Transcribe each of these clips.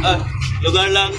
Ah, lugar lang.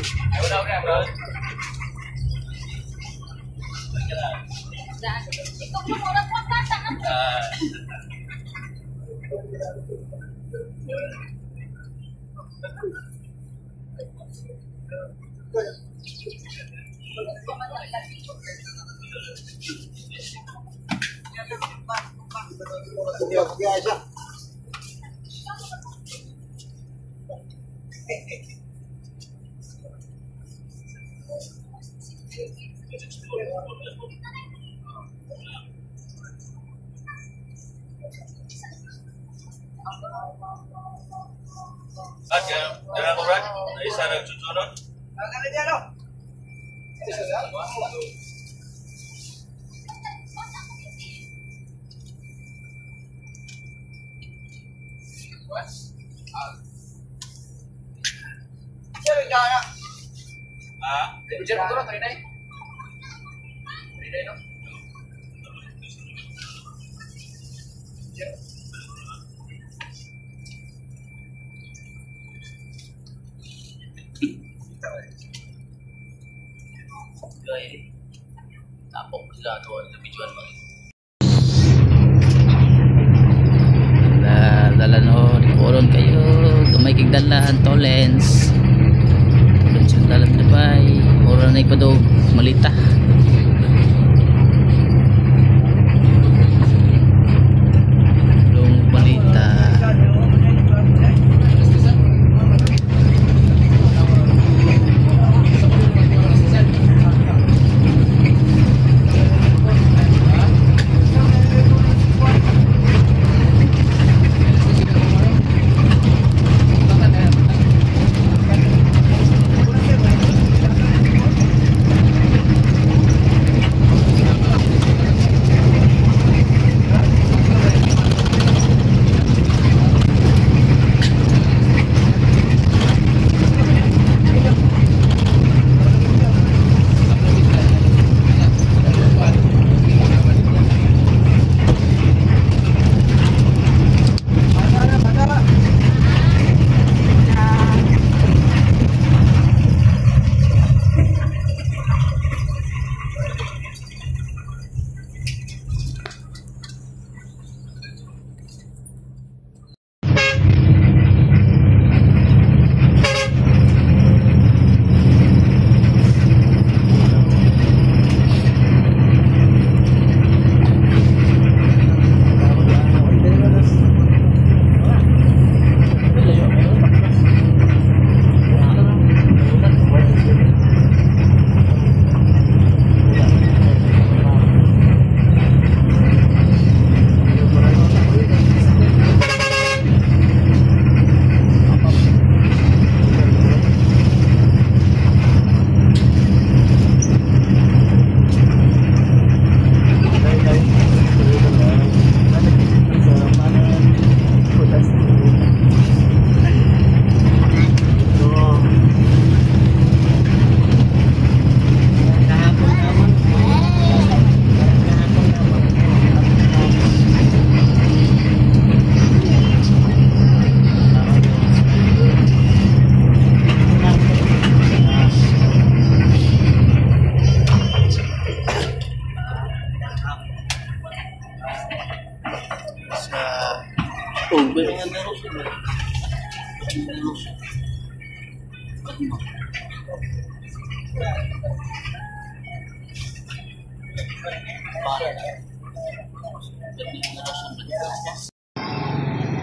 Tapok sila to ang videoan ba. Dala no, puron kayo, gamay kig dalahan to lens. Lens yung dalan Dubai, mura na ipadog malita. Long malita.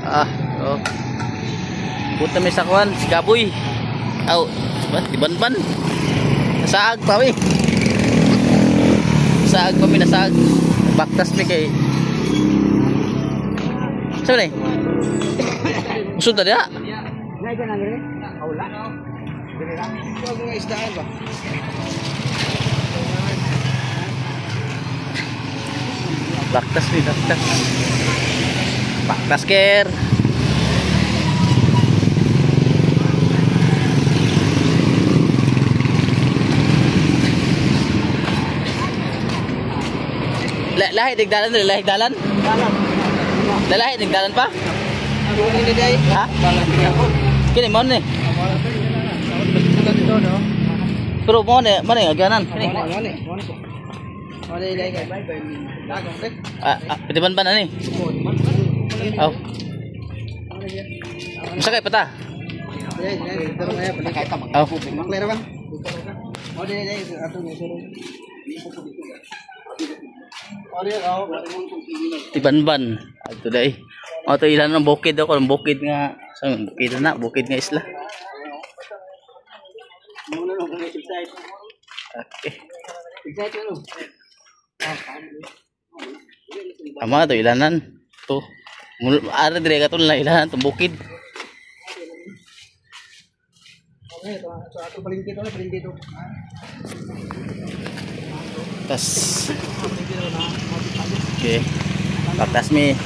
Ah, oh. Punta mi sa kuan, si Gaboy. Aw, ba, di banban. Nasaag pa mi. Nasaag pa mi, nasaag. Baktas mi kay. Saan ni? Usod na diha. Baktas mi, baktas. Baktas ker. Lahi nagdalan diri, lahi dalan. Lalahi nagdalan pa? Ha? Kini mo ni. Pero mo ni, mo ni agyanan. Kini. Ah, pitiban ba na ni? Aw. Masakay pa ta. Aw. Tibanban. Adto dai. Ato ilan ng bukid ako, ang bukid nga sa bukid na, bukid nga isla. Okay. Tama to ilanan. To. Ara dire ka to na ilanan tong bukid. Tas. Okay. Patas mi.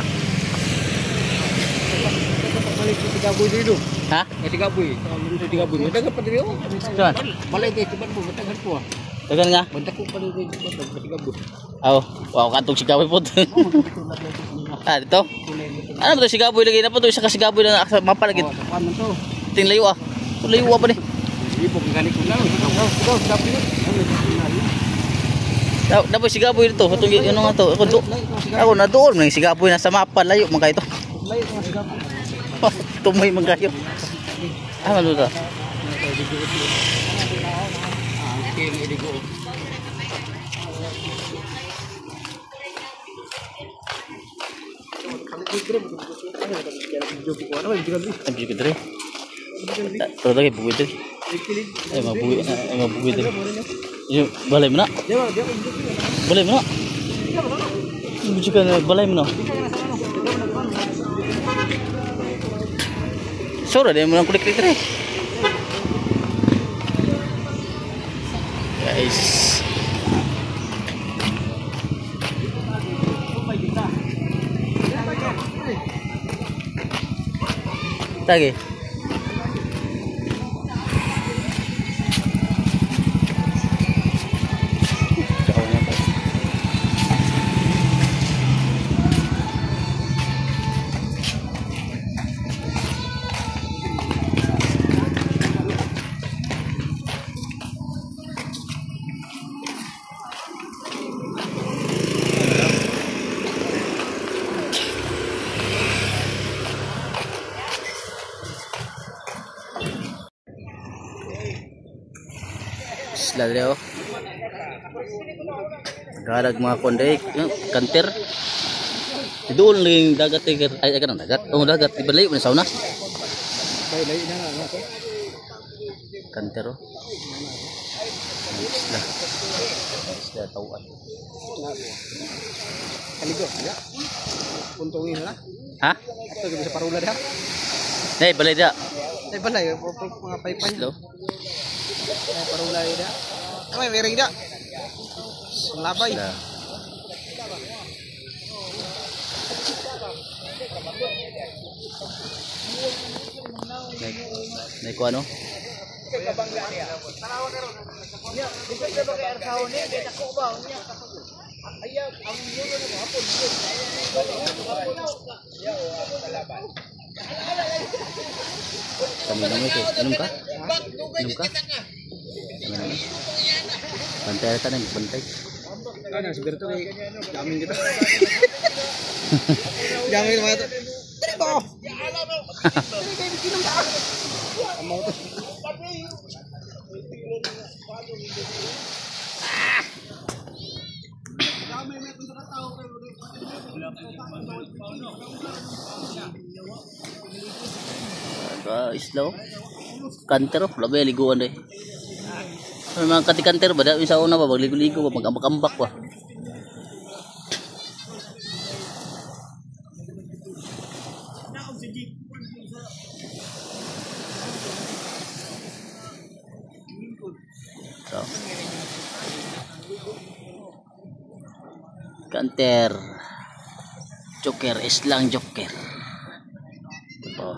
Ha? Saan? Dagan nga? Aw, wow, katong sigaboy po. Ah, dito? Ano ba ito sigaboy lagi na po ito? Isa ka sigaboy na mapa lagi. Ting layo ah. Layo ah pa ni. Dapat sigaboy dito. Itong ano nga to. Ako na doon. May sigaboy na sa mapa. Layo man kayo ito. Tumoy man kayo. Ah, ano ito? Pero lagi buwi diri. Ay mabuwi, ay mabuwi diri. Yo, balay mo na. Balay mo na. Buji ka na, balay mo na. Sora din mo nang kulik-kulik diri. Guys. Tagi. Isla dire oh. Garag mga konde, kanter. Doon lang dagat ay kanang dagat. Oh, dagat ibalayo man sa una. Kanter oh. Isla. Isla tawad. Kaligo, ya. Untungin na. Ha? Ato sa parula diha. Nay, balay dia. Ay balay mga paypay. Isla. Ay parula diha. Ay may ring dia. Labay. May kuano? Kami lang ito. Inom ka? Inom ka? Bantay ka na, bantay. Ano, siguro ito kay jamming kita. Jamming mga ito. Dali ba? Dali kayo, inom ka. Amaw to. Isla oh. Kanter oh, labi liguan deh. May mga katikanter ba? Sa una ba? Magligo-ligo ba? Mag-ambak-ambak ba? So. Kanter. Joker. Islang Joker. Ito po.